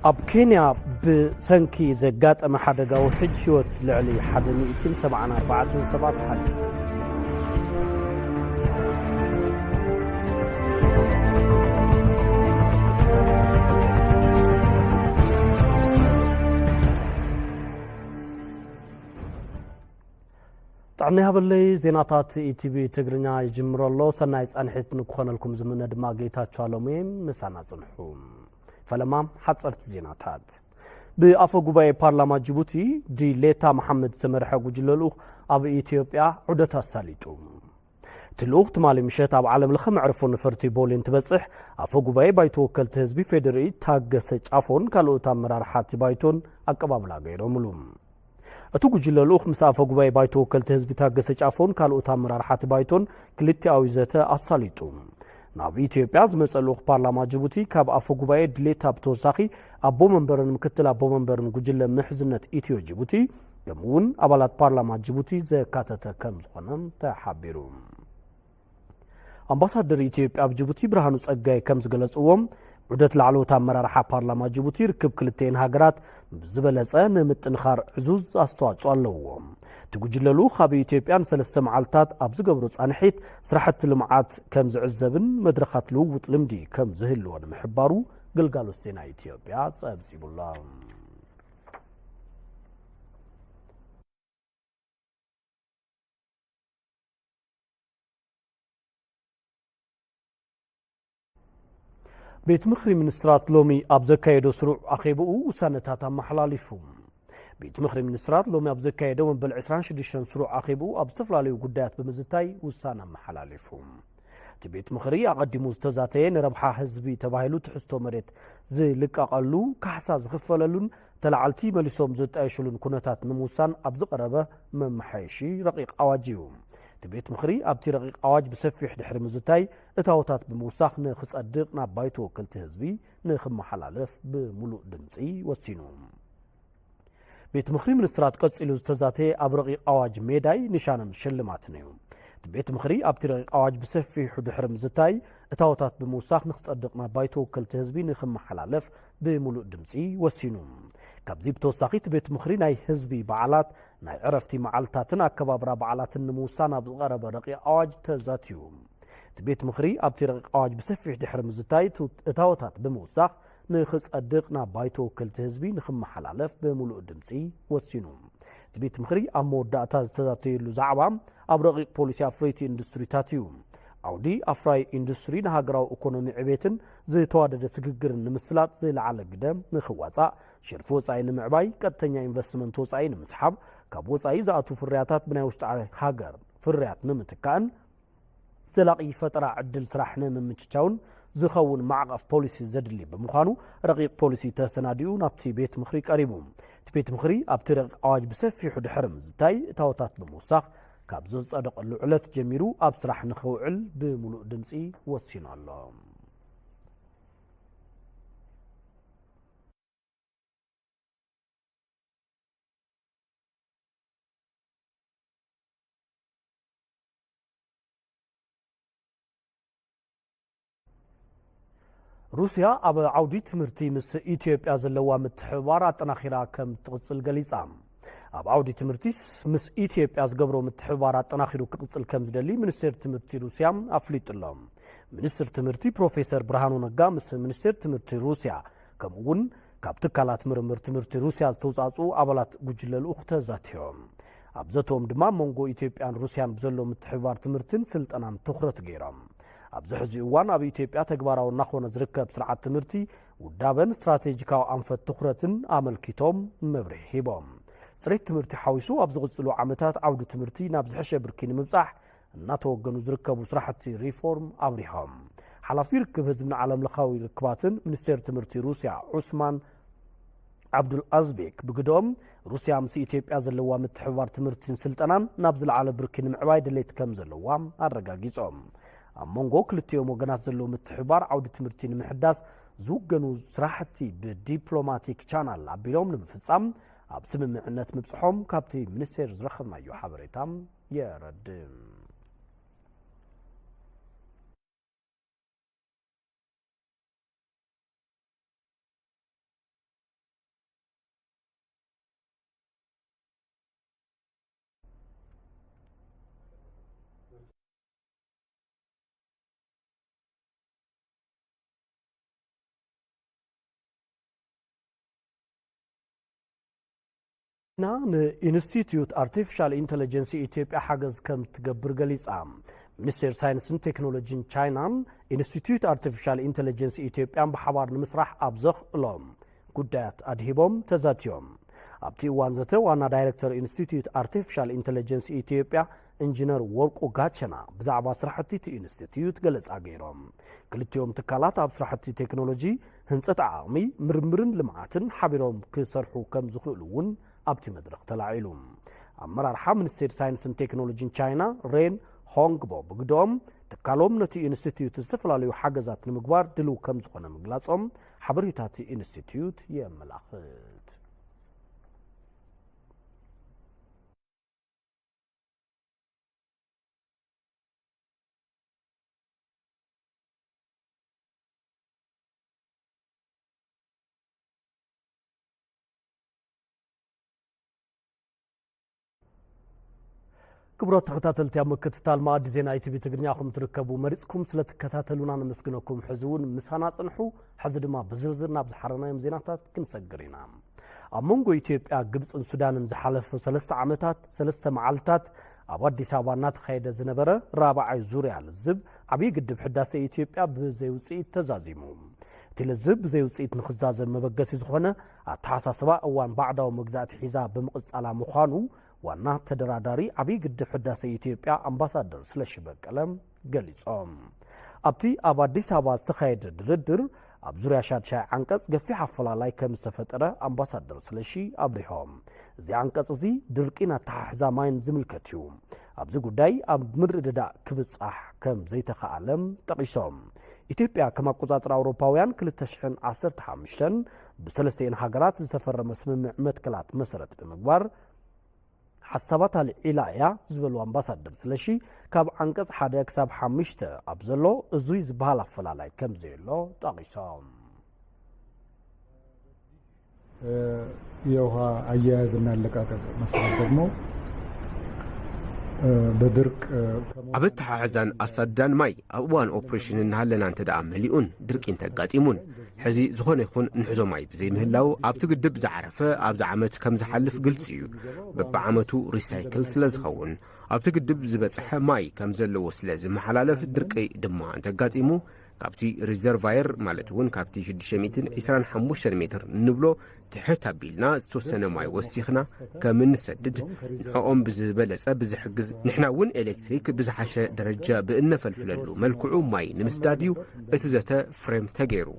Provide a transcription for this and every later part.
ኣብ ኬንያ ብሰንኪ ዘጋጠመ ሓደጋ ውሕጅ ህይወት ልዕሊ ሓደ ሚእትን ሰብዓን ኣርባዕተን ሰባት ሓሊፉ። ጥዕና ይሃበለይ። ዜናታት ኢቲቪ ትግርኛ ይጅምር ኣሎ። ሰናይ ጻንሒት ንክኾነልኩም ዝምነ ድማ ጌታቸው ኣለሙ እየ። ምሳና ጽንሑ። ፈለማ ሓጸርቲ ዜናታት። ብኣፈ ጉባኤ ፓርላማ ጅቡቲ ዲሌታ መሓመድ ዝተመርሐ ጉጅለ ልኡኽ ኣብ ኢትዮጵያ ዑደት ኣሳሊጡ። እቲ ልኡኽ ትማሊ ምሸት ኣብ ዓለም ለኸ መዕርፎ ነፈርቲ ቦሌ እንትበጽሕ፣ ኣፈ ጉባኤ ባይቶ ወከልቲ ህዝቢ ፌዴሪኢ ታገሰ ጫፎን ካልኦት ኣመራርሓ እቲ ባይቶን ኣቀባብላ ገይሮምሉ። እቲ ጉጅለ ልኡኽ ምስ ኣፈ ጉባኤ ባይቶ ወከልቲ ህዝቢ ታገሰ ጫፎን ካልኦት ኣመራርሓ እቲ ባይቶን ክልቲኣዊ ዘተ ኣሳሊጡ። ናብ ኢትዮጵያ ዝመጸ ልኡኽ ፓርላማ ጅቡቲ ካብ ኣፈ ጉባኤ ድሌታ ብተወሳኺ ኣቦ መንበርን ምክትል ኣቦ መንበርን ጉጅለ ምሕዝነት ኢትዮ ጅቡቲ ከምኡ እውን ኣባላት ፓርላማ ጅቡቲ ዘካተተ ከም ዝኾነ ተሓቢሩ። ኣምባሳደር ኢትዮጵያ ኣብ ጅቡቲ ብርሃኑ ጸጋይ ከም ዝገለጽዎ፣ ዑደት ላዕለዎት ኣመራርሓ ፓርላማ ጅቡቲ ርክብ ክልቲኤን ሃገራት ብዝበለጸ ንምጥንኻር ዕዙዝ ኣስተዋጽኦ ኣለዎ። እቲ ጉጅለ ልኡኽ ኣብ ኢትዮጵያ ንሰለስተ መዓልታት ኣብ ዝገብሮ ጻንሒት ስራሕቲ ልምዓት ከም ዝዕዘብን መድረኻት ልውውጥ ልምዲ ከም ዝህልዎ ንምሕባሩ ግልጋሎት ዜና ኢትዮጵያ ጸብጺቡ'ሎ። ቤት ምኽሪ ሚኒስትራት ሎሚ ኣብ ዘካየዶ ስሩዕ ኣኼብኡ ውሳነታት ኣመሓላሊፉ። ቤት ምኽሪ ሚኒስትራት ሎሚ ኣብ ዘካየዶ መበል ዕስራን ሽዱሽተን ስሩዕ ኣኼብኡ ኣብ ዝተፈላለዩ ጉዳያት ብምዝታይ ውሳነ ኣመሓላሊፉ። እቲ ቤት ምኽሪ ኣቐዲሙ ዝተዛተየ ንረብሓ ህዝቢ ተባሂሉ ትሕዝቶ መሬት ዝልቀቐሉ ካሕሳ ዝኽፈለሉን ተላዓልቲ መሊሶም ዝጣየሽሉን ኩነታት ንምውሳን ኣብ ዝቐረበ መመሓየሺ ረቂቕ ኣዋጅ እዩ። እቲ ቤት ምኽሪ ኣብቲ ረቂቕ ኣዋጅ ብሰፊሕ ድሕሪ ምዝታይ እታዎታት ብምውሳኽ ንኽጸድቕ ናብ ባይቶ ወከልቲ ህዝቢ ንኽመሓላለፍ ብምሉእ ድምጺ ወሲኑ። ቤት ምኽሪ ሚኒስትራት ቀጺሉ ዝተዛተየ ኣብ ረቂቕ ኣዋጅ ሜዳይ፣ ኒሻንን ሽልማትን እዩ። እቲ ቤት ምኽሪ ኣብቲ ረቂቕ ኣዋጅ ብሰፊሑ ድሕሪ ምዝታይ እታዎታት ብምውሳኽ ንኽጸድቕ ናብ ባይቶ ወከልቲ ህዝቢ ንኽመሓላለፍ ብምሉእ ድምጺ ወሲኑ። ካብዚ ብተወሳኺ እቲ ቤት ምኽሪ ናይ ህዝቢ በዓላት፣ ናይ ዕረፍቲ መዓልታትን ኣከባብራ በዓላትን ንምውሳን ኣብ ዝቐረበ ረቂቕ ኣዋጅ ተዛትዩ። እቲ ቤት ምኽሪ ኣብቲ ረቂቕ ኣዋጅ ብሰፊሕ ድሕሪ ምዝታይ እቱ-፣ እታዎታት ብምውሳኽ ንኽጸድቕ ናብ ባይቶ ወከልቲ ህዝቢ ንኽመሓላለፍ ብምሉእ ድምጺ ወሲኑ። እቲ ቤት ምኽሪ ኣብ መወዳእታ ዝተዛተየሉ ዛዕባ ኣብ ረቂቕ ፖሊሲ ኣፍረይቲ ኢንዱስትሪታት እዩ። ዓውዲ ኣፍራይ ኢንዱስትሪ ንሃገራዊ ኢኮኖሚ ዕቤትን ዝተዋደደ ስግግርን ንምስላጥ ዝለዓለ ግደ ንኽዋጻእ፣ ሸርፊ ወጻኢ ንምዕባይ፣ ቀጥተኛ ኢንቨስትመንት ወጻኢ ንምስሓብ፣ ካብ ወጻኢ ዝኣትዉ ፍርያታት ብናይ ውሽጢ ሃገር ፍርያት ንምትካእን ዘላቒ ፈጠራ ዕድል ስራሕ ንምምችቻውን ዝኸውን ማዕቐፍ ፖሊሲ ዘድሊ ብምዃኑ፣ ረቂቕ ፖሊሲ ተሰናዲኡ ናብቲ ቤት ምኽሪ ቀሪቡ። እቲ ቤት ምኽሪ ኣብቲ ረቂቕ ኣዋጅ ብሰፊሑ ድሕሪ ምዝታይ፣ እታዎታት ብምውሳኽ፣ ካብ ዝጸደቐሉ ዕለት ጀሚሩ ኣብ ስራሕ ንኽውዕል ብምሉእ ድምጺ ወሲኑ ኣሎ። ሩስያ ኣብ ዓውዲ ትምህርቲ ምስ ኢትዮጵያ ዘለዋ ምትሕብባር ኣጠናኺራ ከም ትቕጽል ገሊጻ። ኣብ ዓውዲ ትምህርቲ ምስ ኢትዮጵያ ዝገብሮ ምትሕብባር ኣጠናኺሩ ክቕጽል ከም ዝደሊ ሚኒስቴር ትምህርቲ ሩስያ ኣፍሊጡ ኣሎ። ሚኒስትር ትምህርቲ ፕሮፌሰር ብርሃኑ ነጋ ምስ ሚኒስቴር ትምህርቲ ሩስያ ከምኡ እውን ካብ ትካላት ምርምር ትምህርቲ ሩስያ ዝተውጻጽኡ ኣባላት ጉጅለ ልኡኽ ተዛትዮም። ኣብ ዘተኦም ድማ መንጎ ኢትዮጵያን ሩስያን ብዘሎ ምትሕብባር ትምህርትን ስልጠናን ትኹረት ገይሮም። ኣብዚ ሕዚ እዋን ኣብ ኢትዮጵያ ተግባራዊ እናኾነ ዝርከብ ስርዓት ትምህርቲ ውዳበን ስትራቴጂካዊ ኣንፈት ትኹረትን ኣመልኪቶም መብርሂ ሂቦም። ጽሬት ትምህርቲ ሓዊሱ ኣብ ዝቕጽሉ ዓመታት ዓውዲ ትምህርቲ ናብ ዝሐሸ ብርኪ ንምብጻሕ እናተወገኑ ዝርከቡ ስራሕቲ ሪፎርም ኣብሪሆም። ሓላፊ ርክብ ህዝብን ዓለም ለኻዊ ርክባትን ሚኒስቴር ትምህርቲ ሩስያ ዑስማን ዓብዱል ኣዝቤክ ብግደኦም፣ ሩስያ ምስ ኢትዮጵያ ዘለዋ ምትሕብባር ትምህርትን ስልጠናን ናብ ዝለዓለ ብርኪ ንምዕባይ ድሌት ከም ዘለዋ ኣረጋጊጾም። ኣብ መንጎ ክልቲኦም ወገናት ዘሎ ምትሕብባር ዓውዲ ትምህርቲ ንምሕዳስ ዝውገኑ ስራሕቲ ብዲፕሎማቲክ ቻናል ኣቢሎም ንምፍጻም ኣብ ስምምዕነት ምብጽሖም ካብቲ ሚኒስቴር ዝረኸብናዮ ሓበሬታ የረድእ። ቻይና ንኢንስቲትዩት ኣርቲፊሻል ኢንተለጀንስ ኢትዮጵያ ሓገዝ ከም ትገብር ገሊጻ። ሚኒስቴር ሳይንስን ቴክኖሎጂን ቻይናን ኢንስቲትዩት ኣርቲፊሻል ኢንተለጀንስ ኢትዮጵያን ብሓባር ንምስራሕ ኣብ ዘኽእሎም ጉዳያት ኣድሂቦም ተዛትዮም። ኣብቲ እዋን ዘተ ዋና ዳይሬክተር ኢንስቲትዩት ኣርቲፊሻል ኢንተለጀንስ ኢትዮጵያ ኢንጂነር ወርቁ ጋቸና ብዛዕባ ስራሕቲ እቲ ኢንስቲትዩት ገለጻ ገይሮም። ክልቲኦም ትካላት ኣብ ስራሕቲ ቴክኖሎጂ፣ ህንጸት ዓቕሚ፣ ምርምርን ልምዓትን ሓቢሮም ክሰርሑ ከም ዝኽእሉ እውን ኣብቲ መድረኽ ተላዒሉ። ኣመራርሓ ሚኒስቴር ሳይንስን ቴክኖሎጂን ቻይና ሬን ሆንግቦ ብግደኦም፣ ትካሎም ነቲ ኢንስቲትዩት ዝተፈላለዩ ሓገዛት ንምግባር ድልው ከም ዝኾነ ምግላጾም ሓበሬታ እቲ ኢንስቲትዩት የመላኽት። ክቡራት ተኸታተልቲ፣ ኣብ ምክትታል መኣዲ ዜና ኢቲቪ ትግርኛ ከም ትርከቡ መሪጽኩም ስለ ትከታተሉና ነመስግነኩም። ሕዚ እውን ምሳና ጽንሑ። ሕዚ ድማ ብዝርዝር ናብ ዝሓረናዮም ዜናታት ክንሰግር ኢና። ኣብ መንጎ ኢትዮጵያ፣ ግብጽን ሱዳንን ዝሓለፉ ሰለስተ ዓመታት፣ ሰለስተ መዓልታት ኣብ ኣዲስ ኣበባ እናተኻየደ ዝነበረ ራብዓይ ዙርያ ልዝብ ዓብዪ ግድብ ሕዳሴ ኢትዮጵያ ብዘይውጽኢት ተዛዚሙ። እቲ ልዝብ ብዘይውጽኢት ንኽዛዘም መበገሲ ዝኾነ ኣተሓሳስባ እዋን ባዕዳዊ መግዛእቲ ሒዛ ብምቕጻላ ምዃኑ ዋና ተደራዳሪ ዓብዪ ግድብ ሕዳሴ ኢትዮጵያ ኣምባሳደር ስለሺ በቀለ ገሊጾም። ኣብቲ ኣብ ኣዲስ ኣበባ ዝተኻየደ ድርድር፣ ኣብ ዙርያ ሻድሻይ ዓንቀጽ ገፊሕ ኣፈላላይ ከም ዝተፈጠረ ኣምባሳደር ስለሺ ኣብሪሆም። እዚ ዓንቀጽ እዚ ድርቂን ኣተሓሕዛ ማይን ዝምልከት እዩ። ኣብዚ ጉዳይ ኣብ ምርድዳእ ክብጻሕ ከም ዘይተኻኣለ ጠቒሶም። ኢትዮጵያ ከም ኣቆጻጽራ ኣውሮፓውያን ክልተ ሽሕን ዓሰርተ ሓሙሽተን ብሰለስተኤን ሃገራት ዝተፈረመ ስምምዕ መትከላት መሰረት ብምግባር ሓሳባት ኣልዒላ እያ ዝበሉ ኣምባሳደር ስለሺ፣ ካብ ዓንቀጽ ሓደ ክሳብ ሓሙሽተ ኣብ ዘሎ እዙይ ዝበሃል ኣፈላላይ ከም ዘየሎ ጠቒሶም። የውሃ አያያዝና አለቃቀቅ መስራት ደግሞ በድርቅ ኣብ ኣተሓሕዛን ኣሳድዳን ማይ ኣብ እዋን ኦፕሬሽን እናሃለና እንተ ደኣ መሊኡን ድርቂ እንተጋጢሙን፣ ሕዚ ዝኾነ ይኹን ንሕዞ ማይ ብዘይምህላው ኣብቲ ግድብ ዝዓረፈ ኣብዚ ዓመት ከም ዝሓልፍ ግልጺ እዩ። በብዓመቱ ሪሳይክል ስለ ዝኸውን ኣብቲ ግድብ ዝበጽሐ ማይ ከም ዘለዎ ስለ ዝመሓላለፍ ድርቂ ድማ እንተጋጢሙ ካብቲ ሪዘርቫየር ማለት እውን ካብቲ ሽዱሽተ ሚእትን ዕስራን ሓሙሽተን ሜትር እንብሎ ትሕት ኣቢልና ዝተወሰነ ማይ ወሲኽና ከም እንሰድድ ንዕኦም ብዝበለጸ ብዝሕግዝ ንሕና እውን ኤሌክትሪክ ብዝሓሸ ደረጃ ብእነፈልፍለሉ መልክዑ ማይ ንምስዳድ እዩ እቲ ዘተ ፍሬም ተገይሩ።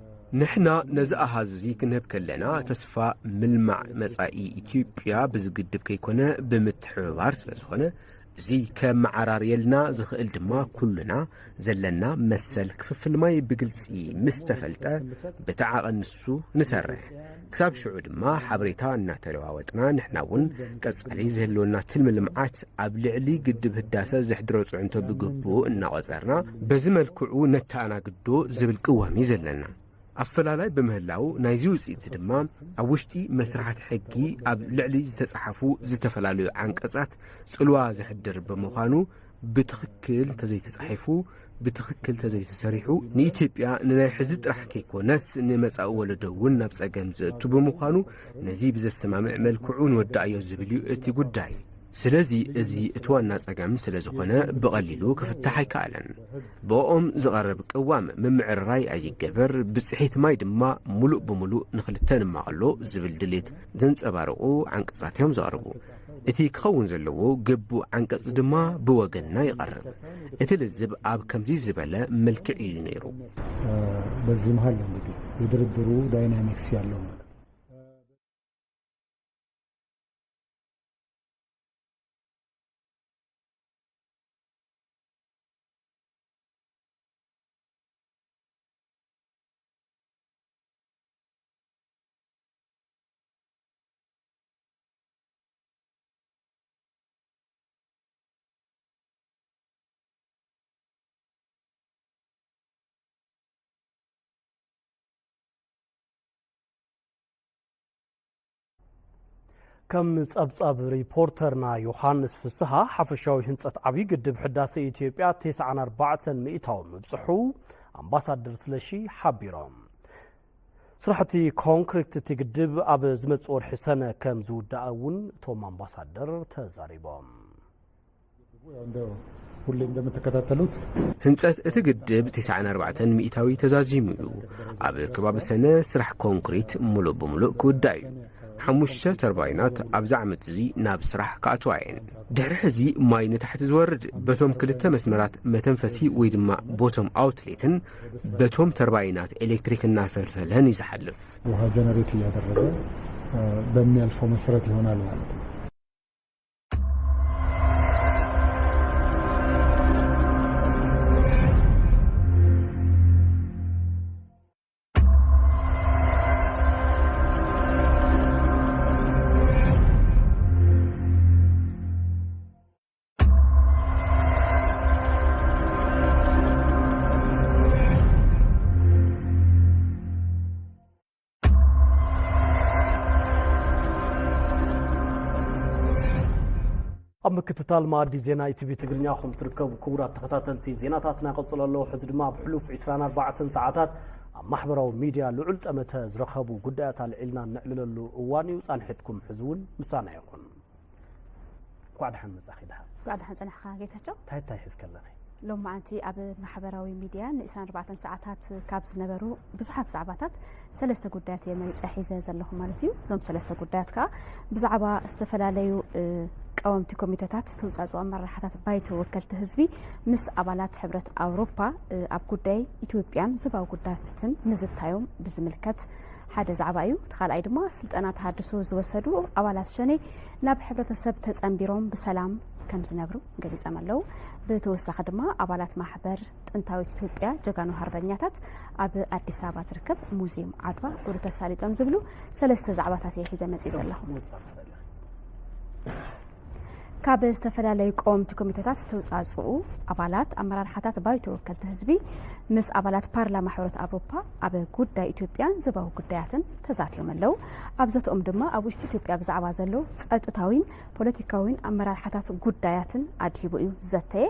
ንሕና ነዚ ኣሃዝ እዚ ክንህብ ከለና ተስፋ ምልማዕ መጻኢ ኢትዮጵያ ብዚ ግድብ ከይኮነ ብምትሕብባር ስለ ዝኾነ እዚ ከመዓራርየልና ዝኽእል ድማ ኩልና ዘለና መሰል ክፍፍል ማይ ብግልጺ ምስ ተፈልጠ ብቲ ዓቐን ንሱ ንሰርሕ። ክሳብ ሽዑ ድማ ሓበሬታ እናተለዋወጥና ንሕና እውን ቀጻሊ ዝህልወና ትልሚ ልምዓት ኣብ ልዕሊ ግድብ ህዳሰ ዘሕድሮ ጽዕንቶ ብግቡእ እናቖጸርና በዚ መልክዑ ነተኣናግዶ ዝብል ቅዋም እዩ ዘለና። ኣፈላላይ ብምህላው ናይዚ ውፅኢት ድማ ኣብ ውሽጢ መስራሓት ሕጊ ኣብ ልዕሊ ዝተፃሓፉ ዝተፈላለዩ ዓንቀፃት ፅልዋ ዘሕድር ብምዃኑ ብትኽክል እንተዘይተፃሒፉ ብትኽክል እንተዘይተሰሪሑ ንኢትዮጵያ ንናይ ሕዚ ጥራሕ ከይኮነስ ንመፃኢ ወለዶ እውን ናብ ፀገም ዘእቱ ብምዃኑ ነዚ ብዘሰማምዕ መልክዑ ንወዳእዮ ዝብል እዩ እቲ ጉዳይ። ስለዚ እዚ እቲ ዋና ጸገም ስለ ዝኾነ ብቐሊሉ ክፍታሕ ኣይከኣለን። ብኦም ዝቐርብ ቅዋም ምምዕርራይ ኣይገበር፣ ብጽሒት ማይ ድማ ሙሉእ ብሙሉእ ንኽልተ ንማቐሎ ዝብል ድሌት ዘንጸባርቑ ዓንቀጻት እዮም ዝቐርቡ። እቲ ክኸውን ዘለዎ ግቡእ ዓንቀጽ ድማ ብወገንና ይቐርብ። እቲ ልዝብ ኣብ ከምዚ ዝበለ መልክዕ እዩ ነይሩ። በዚህ መሀል ነው እንግዲህ የድርድሩ ዳይናሚክስ ያለው ማለት ነው። ከም ጸብጻብ ሪፖርተርና ዮሃንስ ፍስሃ፣ ሓፈሻዊ ህንጸት ዓብዪ ግድብ ሕዳሰ ኢትዮጵያ ተስዓን ኣርባዕተን ሚእታዊ ምብጽሑ ኣምባሳደር ስለሺ ሓቢሮም። ስራሕቲ ኮንክሪት እቲ ግድብ ኣብ ዝመጽእ ወርሒ ሰነ ከም ዝውዳእ እውን እቶም ኣምባሳደር ተዛሪቦም። ያው እንደ ሁሌ እንደምትከታተሉት ህንጸት እቲ ግድብ ተስዓን ኣርባዕተን ሚእታዊ ተዛዚሙ እዩ። ኣብ ከባቢ ሰነ ስራሕ ኮንክሪት ሙሉእ ብሙሉእ ክውዳእ እዩ። ሓሙሽተ ተርባይናት ኣብዚ ዓመት እዚ ናብ ስራሕ ክኣትዋ እየን። ድሕሪ ሕዚ ማይ ንታሕቲ ዝወርድ በቶም ክልተ መስመራት መተንፈሲ ወይ ድማ ቦቶም ኣውትሌትን በቶም ተርባይናት ኤሌክትሪክ እናፈልፈለን እዩ ዝሓልፍ። ውሃ ጀነሬት እያደረገ በሚያልፈው መሰረት ይሆናል ማለት ነው። ኣብ ምክትታል መኣዲ ዜና ኢቲቪ ትግርኛ ኹም ትርከቡ ክቡራት ተኸታተልቲ ዜናታትና ቀጽሎ ኣለዉ። ሕዚ ድማ ኣብ ሕሉፍ ዕስራን ኣርባዕተን ሰዓታት ኣብ ማሕበራዊ ሚድያ ልዑል ጠመተ ዝረኸቡ ጉዳያት ኣልዒልና እነዕልለሉ እዋን እዩ። ጻንሒትኩም ሕዚ እውን ምሳና ይኹን። እንኳዕ ደሓን መጻኺ ደሓን። እንኳዕ ደሓን ጸናሕካ ጌታቸው። እንታይ እንታይ ሒዝከለኺ? ሎማዓንቲ ኣብ ማሕበራዊ ሚድያ ን24 ሰዓታት ካብ ዝነበሩ ብዙሓት ዛዕባታት ሰለስተ ጉዳያት እየ መሪፀ ሒዘ ዘለኹ ማለት እዩ። እዞም ሰለስተ ጉዳያት ከዓ ብዛዕባ ዝተፈላለዩ ቀወምቲ ኮሚተታት ዝተውፃፅኦ ኣመራርሓታት ባይቶ ወከልቲ ህዝቢ ምስ ኣባላት ሕብረት ኣውሮፓ ኣብ ጉዳይ ኢትዮጵያን ዞባዊ ጉዳያትን ምዝታዮም ብዝምልከት ሓደ ዛዕባ እዩ። እቲ ካልኣይ ድማ ስልጠና ተሃድሶ ዝወሰዱ ኣባላት ሸኔ ናብ ሕብረተሰብ ተጸንቢሮም ብሰላም ከም ዝነብሩ ገሊጾም ኣለዉ። ብተወሳኺ ድማ ኣባላት ማሕበር ጥንታዊት ኢትዮጵያ ጀጋኑ ሃርበኛታት ኣብ ኣዲስ ኣበባ ዝርከብ ሙዚየም ዓድዋ ጉሉ ተሳሊጦም ዝብሉ ሰለስተ ዛዕባታት እየ ሒዘ መጺእ ዘለኹ። ካብ ዝተፈላለዩ ቀወምቲ ኮሚተታት ዝተውፃፅኡ ኣባላት ኣመራርሓታት ባይቶ ወከልቲ ህዝቢ ምስ ኣባላት ፓርላማ ሕብረት ኣውሮፓ ኣብ ጉዳይ ኢትዮጵያን ዞባዊ ጉዳያትን ተዛትዮም ኣለዉ። ኣብ ዘተኦም ድማ ኣብ ውሽጢ ኢትዮጵያ ብዛዕባ ዘሎ ፀጥታዊን ፖለቲካዊን ኣመራርሓታት ጉዳያትን ኣድሂቡ እዩ ዘተየ።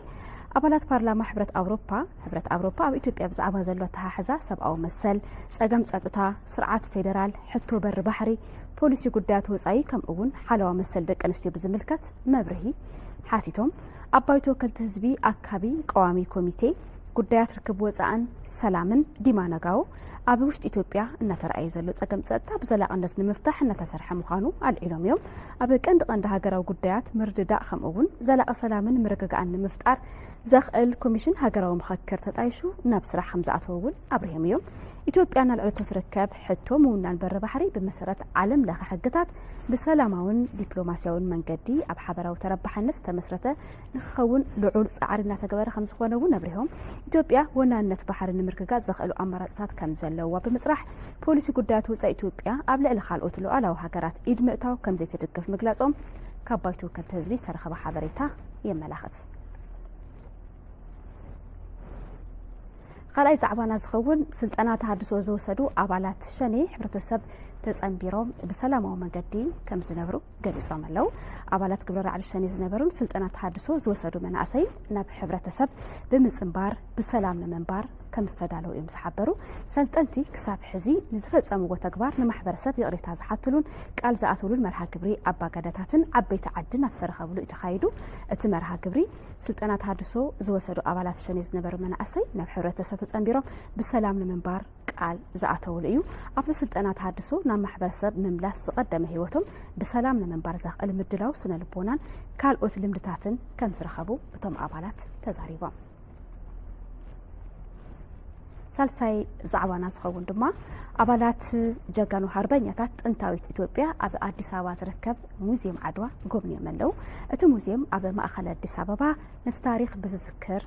ኣባላት ፓርላማ ሕብረት ኣውሮፓ፣ ሕብረት ኣውሮፓ ኣብ ኢትዮጵያ ብዛዕባ ዘሎ ኣተሓሕዛ ሰብኣዊ መሰል፣ ፀገም ፀጥታ፣ ስርዓት ፌደራል፣ ሕቶ በሪ ባሕሪ፣ ፖሊሲ ጉዳያት ወፃኢ ከምኡ እውን ሓለዋ መሰል ደቂ ኣንስትዮ ብዝምልከት መብርሂ ሓቲቶም። ኣብ ባይቶ ወከልቲ ህዝቢ ኣካቢ ቀዋሚ ኮሚቴ ጉዳያት ርክብ ወፃእን ሰላምን ዲማ ነጋዎ ኣብ ውሽጢ ኢትዮጵያ እናተረኣየ ዘሎ ፀገም ፀጥታ ብዘላቕነት ንምፍታሕ እናተሰርሐ ምዃኑ ኣልዒሎም እዮም። ኣብ ቀንዲ ቀንዲ ሃገራዊ ጉዳያት ምርድዳእ ከምኡ እውን ዘላቒ ሰላምን ምርግጋእን ንምፍጣር ዘኽእል ኮሚሽን ሃገራዊ ምኽክር ተጣይሹ ናብ ስራሕ ከም ዝኣተወ እውን ኣብሪሆም እዮም። ኢትዮጵያ እናልዕለቶ ትርከብ ሕቶ ምውናን በሪ ባሕሪ ብመሰረት ዓለም ለኸ ሕግታት ብሰላማውን ዲፕሎማሲያውን መንገዲ ኣብ ሓበራዊ ተረባሕነት ዝተመስረተ ንክኸውን ልዑል ፃዕሪ እናተገበረ ከም ዝኾነ እውን ኣብሪሆም። ኢትዮጵያ ወናንነት ባሕሪ ንምርግጋፅ ዘኽእሉ ኣማራፅታት ከም ዘለዋ ብምፅራሕ ፖሊሲ ጉዳያት ወፃኢ ኢትዮጵያ ኣብ ልዕሊ ካልኦት ሉዓላዊ ሃገራት ኢድ ምእታው ከም ዘይትድግፍ ምግላፆም ካብ ባይቶ ወከልቲ ህዝቢ ዝተረኸበ ሓበሬታ የመላኽት። ካልኣይ ዛዕባና ዝኸውን ስልጠና ተሃድሶ ዝወሰዱ ኣባላት ሸኔ ሕብረተሰብ ተጸንቢሮም ብሰላማዊ መንገዲ ከም ዝነብሩ ገሊጾም ኣለዉ። ኣባላት ግብረ ራዕዲ ሸኔ ዝነበሩን ስልጠና ተሃድሶ ዝወሰዱ መናእሰይ ናብ ሕብረተሰብ ብምጽንባር ብሰላም ንምንባር ከም ዝተዳለዉ እዮም ዝሓበሩ። ሰልጠንቲ ክሳብ ሕዚ ንዝፈጸምዎ ተግባር ንማሕበረሰብ ይቕሬታ ዝሓትሉን ቃል ዝኣትውሉን መርሃ ግብሪ ኣባገዳታትን ዓበይቲ ዓድን ኣብ ዝተረኸብሉ እዩ ተኻይዱ። እቲ መርሃ ግብሪ ስልጠና ተሃድሶ ዝወሰዱ ኣባላት ሸኔ ዝነበሩ መናእሰይ ናብ ሕብረተሰብ ተጸንቢሮም ብሰላም ንምንባር ቃል ዝኣተውሉ እዩ። ኣብቲ ስልጠና ተሃድሶ ናብ ማሕበረሰብ ምምላስ ዝቐደመ ህይወቶም ብሰላም ንምንባር ዘኽእል ምድላው ስነ ልቦናን ካልኦት ልምድታትን ከም ዝረኸቡ እቶም ኣባላት ተዛሪቦም። ሳልሳይ ዛዕባና ዝኸውን ድማ ኣባላት ጀጋኑ ሃርበኛታት ጥንታዊት ኢትዮጵያ ኣብ ኣዲስ ኣበባ ዝርከብ ሙዚየም ዓድዋ ጎብንዮም ኣለዉ። እቲ ሙዚየም ኣብ ማእኸል ኣዲስ ኣበባ ነቲ ታሪኽ ብዝዝክር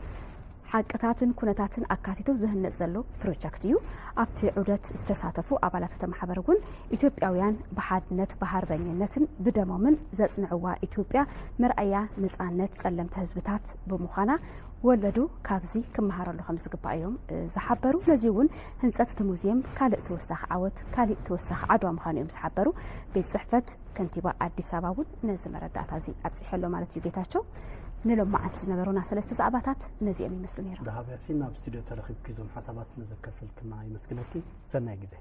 ሓቅታትን ኩነታትን ኣካቲቱ ዝህነፅ ዘሎ ፕሮጀክት እዩ። ኣብቲ ዑደት ዝተሳተፉ ኣባላት እቲ ማሕበር እውን ኢትዮጵያውያን ብሓድነት ብሃርበኝነትን ብደሞምን ዘፅንዕዋ ኢትዮጵያ መርኣያ ነፃነት ፀለምቲ ህዝብታት ብምዃና ወለዱ ካብዚ ክመሃረሉ ከም ዝግባእ እዮም ዝሓበሩ። ነዚ እውን ህንፀት እቲ ሙዚየም ካልእ ተወሳኺ ዓወት ካሊእ ተወሳኺ ዓድዋ ምዃኑ እዮም ዝሓበሩ። ቤት ፅሕፈት ከንቲባ ኣዲስ ኣበባ እውን ነዚ መረዳእታ እዚ ኣብፂሑ ኣሎ ማለት እዩ። ጌታቸው፣ ንሎማዓንቲ ዝነበሩና ሰለስተ ዛዕባታት ነዚኦም ይመስሉ ነይሮም። ደሃብ ያሲን ኣብ ስቱድዮ ተረኺብኪ እዞም ሓሳባት ስለዘካፈልክና የመስግነኪ። ሰናይ ግዜ።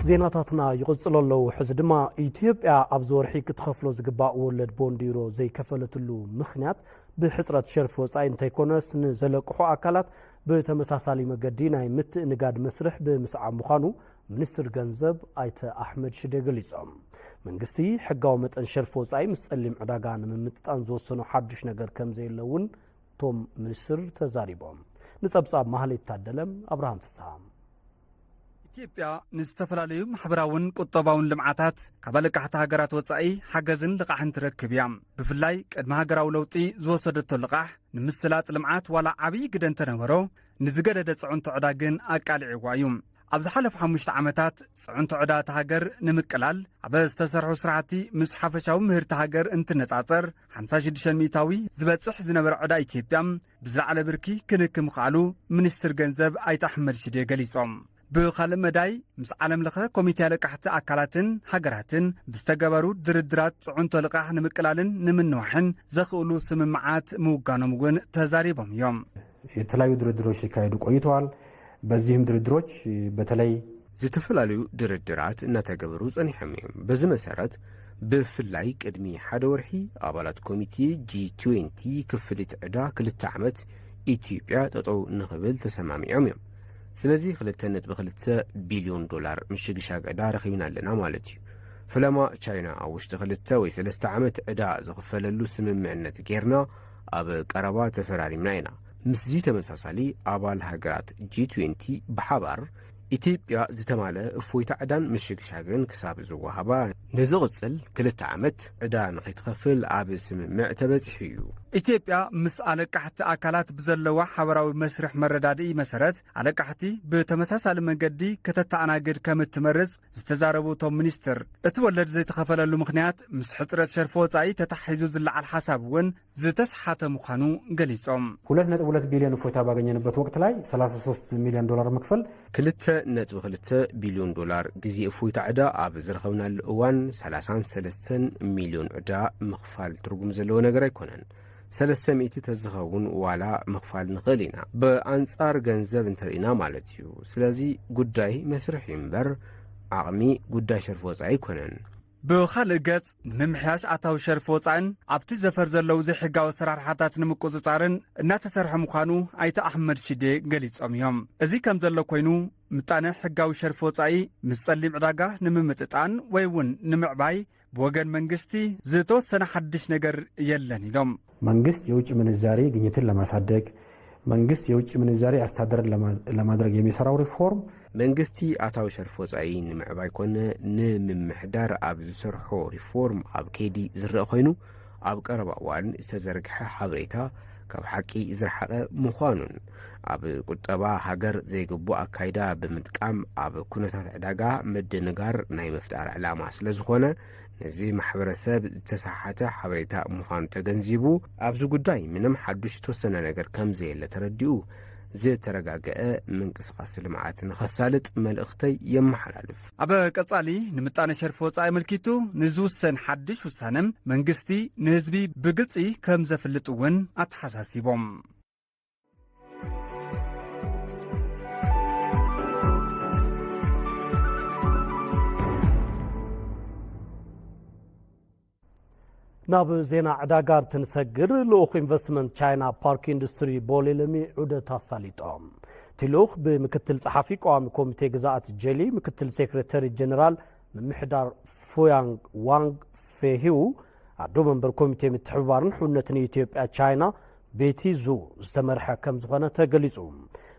ዜናታትና ይቕጽሉ ኣለዉ። ሕዚ ድማ ኢትዮጵያ ኣብዚ ወርሒ ክትኸፍሎ ዝግባእ ወለድ ቦንድ ዩሮ ዘይከፈለትሉ ምኽንያት ብሕጽረት ሸርፊ ወጻኢ እንተይኮነስ ንዘለቅሑ ኣካላት ብተመሳሳሊ መገዲ ናይ ምትእንጋድ መስርሕ ብምስዓብ ምዃኑ ሚኒስትር ገንዘብ ኣይተ ኣሕመድ ሽዴ ገሊጾም። መንግስቲ ሕጋዊ መጠን ሸርፊ ወጻኢ ምስ ጸሊም ዕዳጋ ንምምጥጣን ዝወሰኖ ሓዱሽ ነገር ከም ዘየለ እውን እቶም ሚኒስትር ተዛሪቦም። ንጸብጻብ ማህሌት ታደለ፣ ኣብርሃም ፍስሃ። ኢትዮጵያ ንዝተፈላለዩ ማሕበራውን ቁጠባውን ልምዓታት ካብ ኣለቃሕቲ ሃገራት ወጻኢ ሓገዝን ልቓሕን ትረክብ እያ። ብፍላይ ቅድሚ ሃገራዊ ለውጢ ዝወሰደቶ ልቓሕ ንምስላጥ ልምዓት ዋላ ዓብዪ ግደ እንተነበሮ፣ ንዝገደደ ጽዕንቶ ዕዳ ግን ኣቃሊዕዋ እዩ። ኣብ ዝሓለፉ ሓሙሽተ ዓመታት ጽዕንቶ ዕዳ እታ ሃገር ንምቅላል ኣብ ዝተሰርሑ ስራሕቲ ምስ ሓፈሻዊ ምህርቲ ሃገር እንትነጻጸር ሓምሳ ሽዱሽተ ሚእታዊ ዝበጽሕ ዝነበረ ዕዳ ኢትዮጵያ ብዝለዓለ ብርኪ ክንክ ምኽኣሉ ሚኒስትር ገንዘብ ኣይተ ኣሕመድ ሽዴ ገሊጾም። ብኻልእ መዳይ ምስ ዓለም ለኸ ኮሚቴ ኣለቃሕቲ ኣካላትን ሃገራትን ብዝተገበሩ ድርድራት ጽዕንቶ ልቓሕ ንምቅላልን ንምንዋሕን ዘኽእሉ ስምምዓት ምውጋኖም እውን ተዛሪቦም እዮም። የተለያዩ ድርድሮች ሲካሄዱ ቆይተዋል። በዚህም ድርድሮች በተለይ ዝተፈላለዩ ድርድራት እናተገበሩ ጸኒሖም እዮም። በዚ መሰረት ብፍላይ ቅድሚ ሓደ ወርሒ ኣባላት ኮሚቴ ጂ ትዌንቲ ክፍሊት ዕዳ ክልተ ዓመት ኢትዮጵያ ጠጠው ንኽብል ተሰማሚዖም እዮም። ስለዚ ክልተ ነጥቢ ክልተ ቢልዮን ዶላር ምሽግሻግ ዕዳ ረኺብና ኣለና ማለት እዩ። ፈለማ ቻይና ኣብ ውሽጢ ክልተ ወይ ሰለስተ ዓመት ዕዳ ዝኽፈለሉ ስምምዕነት ጌርና ኣብ ቀረባ ተፈራሪምና ኢና። ምስዚ ተመሳሳሊ ኣባል ሃገራት ጂ ትዌንቲ ብሓባር ኢትዮጵያ ዝተማልአ እፎይታ ዕዳን ምሽግሻግን ክሳብ ዝወሃባ ንዝቕጽል ክልተ ዓመት ዕዳ ንኸይትኸፍል ኣብ ስምምዕ ተበጺሑ እዩ። ኢትዮጵያ ምስ ኣለቃሕቲ ኣካላት ብዘለዋ ሓበራዊ መስርሕ መረዳድኢ መሰረት ኣለቃሕቲ ብተመሳሳሊ መንገዲ ከተተኣናግድ ከም እትመርጽ ዝተዛረቡ እቶም ሚኒስትር፣ እቲ ወለድ ዘይተኸፈለሉ ምኽንያት ምስ ሕጽረት ሸርፊ ወጻኢ ተታሒዙ ዝለዓል ሓሳብ እውን ዝተስሓተ ምዃኑ ገሊጾም። ሁለት ነጥቢ ሁለት ቢልዮን እፎይታ ባገኘንበት ወቅት ላይ ሰላሳ ሶስት ሚሊዮን ዶላር መክፈል ክልተ ነጥቢ ክልተ ቢልዮን ዶላር ግዜ እፎይታ ዕዳ ኣብ ዝረኸብናሉ እዋን ሰላሳን ሰለስተን ሚልዮን ዕዳ ምኽፋል ትርጉም ዘለዎ ነገር ኣይኮነን። ሰለስተ ሚእቲ ተዝኸውን ዋላ ምኽፋል ንኽእል ኢና፣ ብኣንጻር ገንዘብ እንተርኢና ማለት እዩ። ስለዚ ጉዳይ መስርሕ እዩ እምበር ዓቕሚ ጉዳይ ሸርፊ ወጻኢ ኣይኮነን። ብኻልእ ገጽ፣ ንምምሕያሽ ኣታዊ ሸርፊ ወጻእን ኣብቲ ዘፈር ዘለዉ ዘይሕጋዊ ኣሰራርሓታት ንምቁጽጻርን እናተሰርሐ ምዃኑ ኣይተ ኣሕመድ ሽዴ ገሊጾም እዮም። እዚ ከም ዘሎ ኮይኑ፣ ምጣነ ሕጋዊ ሸርፊ ወጻኢ ምስ ጸሊም ዕዳጋ ንምምጥጣን ወይ እውን ንምዕባይ ብወገን መንግስቲ ዝተወሰነ ሓድሽ ነገር የለን ኢሎም። መንግስት የውጭ ምንዛሬ ግኝትን ለማሳደግ፣ መንግስት የውጭ ምንዛሬ አስተዳደርን ለማ-፣ ለማድረግ የሚሰራው ሪፎርም መንግስቲ ኣታዊ ሸርፊ ወጻኢ ንምዕባይ ኮነ ንምምሕዳር ኣብ ዝሰርሖ ሪፎርም ኣብ ከይዲ ዝረአ ኮይኑ፣ ኣብ ቀረባ እዋን ዝተዘርግሐ ሓበሬታ ካብ ሓቂ ዝረሓቐ ምዃኑን ኣብ ቁጠባ ሃገር ዘይግቡእ ኣካይዳ ብምጥቃም ኣብ ኩነታት ዕዳጋ ምድንጋር ናይ ምፍጣር ዕላማ ስለ ዝኾነ፣ ነዚ ማሕበረሰብ ዝተሰሓተ ሓበሬታ ምዃኑ ተገንዚቡ፣ ኣብዚ ጉዳይ ምንም ሓዱሽ ዝተወሰነ ነገር ከም ዘየለ ተረዲኡ፣ ዝተረጋገአ ምንቅስቓስ ልምዓት ንኸሳልጥ መልእኽተይ የመሓላልፍ። ኣብ ቀጻሊ ንምጣነ ሸርፊ ወጻኢ ኣመልኪቱ ንዝውሰን ሓድሽ ውሳነ መንግስቲ ንህዝቢ ብግልጺ ከም ዘፍልጥ እውን ኣተሓሳሲቦም። ናብ ዜና ዕዳጋ እንትንሰግር፣ ልኡኽ ኢንቨስትመንት ቻይና ፓርክ ኢንዱስትሪ ቦሌ ለሚ ዑደት ኣሳሊጦም። እቲ ልኡኽ ብምክትል ጸሓፊ ቀዋሚ ኮሚቴ ግዝኣት ጀሊ፣ ምክትል ሴክሬተሪ ጀነራል ምምሕዳር ፉያንግ ዋንግ ፌሂው፣ ኣዶ መንበር ኮሚቴ ምትሕብባርን ሕውነትን ኢትዮጵያ ቻይና ቤቲ ዙ ዝተመርሐ ከም ዝኾነ ተገሊጹ።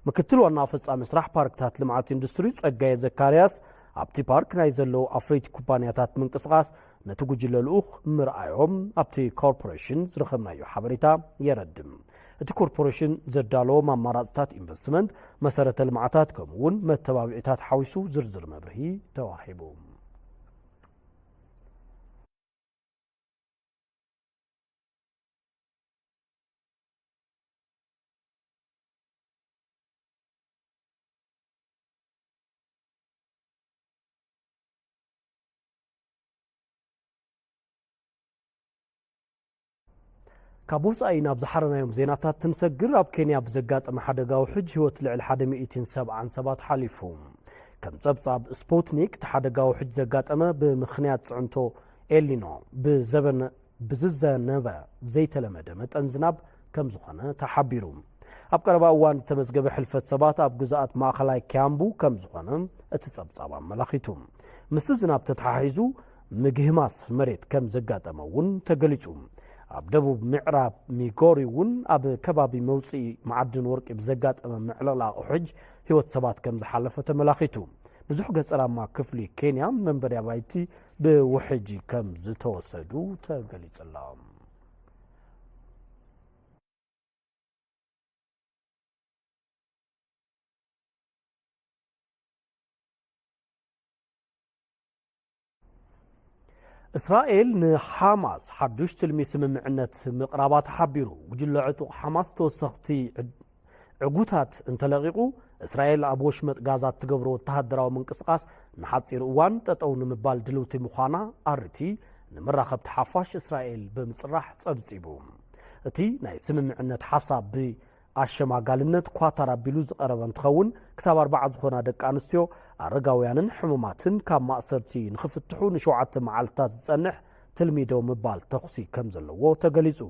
ምክትል ዋና ፈጻሚ ስራሕ ፓርክታት ልምዓት ኢንዱስትሪ ጸጋየ ዘካርያስ፣ ኣብቲ ፓርክ ናይ ዘለዉ ኣፍረይቲ ኩባንያታት ምንቅስቓስ ነቲ ጉጅለ ልኡኽ ምርኣዮም ኣብቲ ኮርፖሬሽን ዝረኸብናዮ ሓበሬታ የረድም። እቲ ኮርፖሬሽን ዘዳለዎም ኣማራፅታት ኢንቨስትመንት፣ መሰረተ ልምዓታት ከምኡ እውን መተባብዒታት ሓዊሱ ዝርዝር መብርሂ ተዋሂቡ። ካብ ወጻኢ ናብ ዝሓረናዮም ዜናታት ትንሰግር። ኣብ ኬንያ ብዘጋጠመ ሓደጋ ውሕጅ ህይወት ልዕሊ ሓደ ሚእትን ሰብዓን ሰባት ሓሊፉ። ከም ጸብጻብ ስፑትኒክ፣ እቲ ሓደጋ ውሕጅ ዘጋጠመ ብምኽንያት ጽዕንቶ ኤሊኖ ብዘበነ-፣ ብዝዘነበ ዘይተለመደ መጠን ዝናብ ከም ዝኾነ ተሓቢሩ። ኣብ ቀረባ እዋን ዝተመዝገበ ሕልፈት ሰባት ኣብ ግዝኣት ማእኸላይ ኪያምቡ ከም ዝኾነ እቲ ጸብጻብ ኣመላኺቱ። ምስቲ ዝናብ ተተሓሒዙ ምግህማስ መሬት ከም ዘጋጠመ እውን ተገሊጹ። ኣብ ደቡብ ምዕራብ ሚጎሪ እውን ኣብ ከባቢ መውጽኢ መዓድን ወርቂ ብዘጋጠመ ምዕልቕላቕ ውሕጅ ህይወት ሰባት ከም ዝሓለፈ ተመላኺቱ። ብዙሕ ገጸራማ ክፍሊ ኬንያ መንበሪ ኣባይቲ ብውሕጅ ከም ዝተወሰዱ ተገሊጹ ኣሎ። እስራኤል ንሓማስ ሓዱሽ ትልሚ ስምምዕነት ምቕራባ ተሓቢሩ። ጉጅለ ዕጡቕ ሓማስ ተወሰኽቲ ዕድ-፣ ዕጉታት እንተለቒቑ፣ እስራኤል ኣብ ወሽመጥ ጋዛ እትገብሮ ወተሃደራዊ ምንቅስቓስ ንሓጺር እዋን ጠጠው ንምባል ድልውቲ ምዃና ኣርቲ ንመራኸብቲ ሓፋሽ እስራኤል ብምጽራሕ ጸብጺቡ። እቲ ናይ ስምምዕነት ሓሳብ ብ ኣሸማጋልነት ኳታር ኣቢሉ ዝቐረበ እንትኸውን፣ ክሳብ ኣርባዓ ዝኾና ደቂ ኣንስትዮ፣ ኣረጋውያንን ሕሙማትን ካብ ማእሰርቲ ንኽፍትሑ ንሸውዓተ መዓልትታት ዝጸንሕ ትልሚ ደው ምባል ተኹሲ ከም ዘለዎ ተገሊጹ።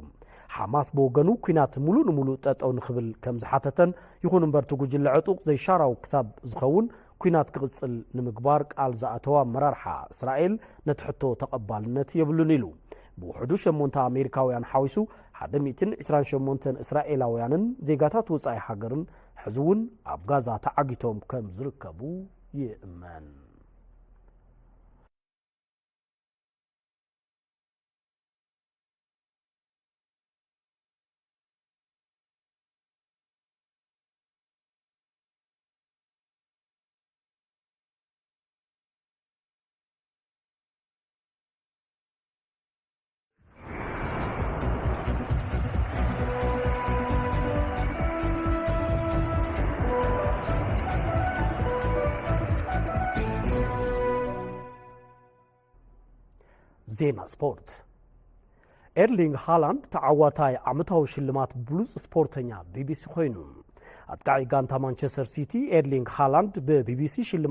ሓማስ ብወገኑ፣ ኲናት ሙሉእ ንሙሉእ ጠጠው ንኽብል ከም ዝሓተተን፣ ይኹን እምበር እቲ ጉጅለ ዕጡቕ ዘይሻራዊ ክሳብ ዝኸውን ኲናት ክቕጽል ንምግባር ቃል ዝኣተወ ኣመራርሓ እስራኤል፣ ነቲ ሕቶ ተቐባልነት የብሉን ኢሉ። ብውሕዱ ሸሞንተ ኣሜሪካውያን ሓዊሱ ሓደ ሚእትን ዕስራን ሸሞንተን እስራኤላውያንን ዜጋታት ወጻኢ ሃገርን ሕዚ እውን ኣብ ጋዛ ተዓጊቶም ከም ዝርከቡ ይእመን። ዜና ስፖርት። ኤርሊንግ ሃላንድ ተዓዋታይ ዓመታዊ ሽልማት ብሉጽ ስፖርተኛ ቢቢሲ ኮይኑ። ኣጥቃዒ ጋንታ ማንቸስተር ሲቲ ኤርሊንግ ሃላንድ ብቢቢሲ ሽልማት